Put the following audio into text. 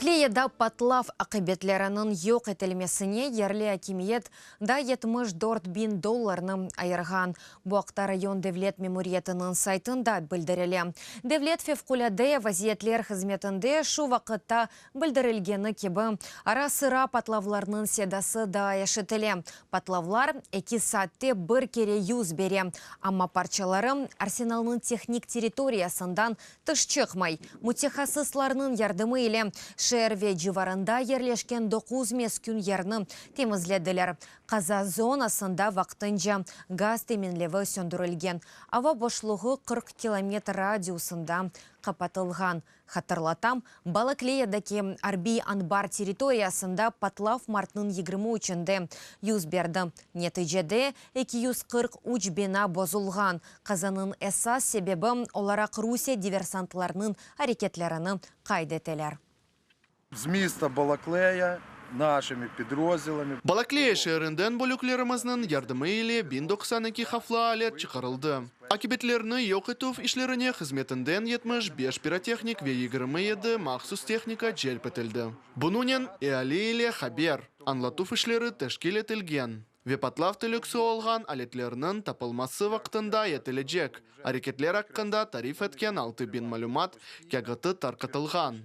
Balakleyada patlav aqibetleriniñ yoq etilmesine yerli akimiyet daa 74 biñ dollarnı ayırğan. Bu aqta rayon devlet memuriyetiniñ saytında bildirile. Devlet fevqulâde vaziyetler hızmetinde şu vaqıtta bildirilgeni kibi, ara-sıra patlavlarnıñ sedası daa eşitile. Patlavlar 2 saatte bir kere yüz bere, amma parçaları arsenalnıñ tehnik territoriyasından tış çıqmay. Mütehassıslarnıñ yardımı ile şeer ve civarında yerleşken 9 meskün yerni temizlediler. Qaza zonasında vaqtınca gaz teminlevi söndürilgen. Ava boşluğı 40 kilometr radiusında qapatılğan. Hatırlatam, Balakleyadaki arbiy anbar territoriyasında patlav martnıñ 23-nde yüz berdi. Neticede 243 bina bozulğan. Qazanıñ esas sebebi olaraq Rusiye diversantlarınıñ areketlerini qayd eteler. З міста Балаклея нашими підрозділами Balakleya şeerinden bölüklerimizniñ yardımı ile 1092 havflı alet çıqarıldı. Aqibetlerni yoq etüv işlerine hızmetinden 75 pirotehnik ve 27 mahsus tehnika celp etildi. Bunıñnen eali ile haber, añlatuv işleri teşkil etilgen ve patlav telükesi olğan aletlerniñ tapılması vaqtında etilecek areketler aqqında tarif etken 6000 malümat kâğıtı tarqatılğan.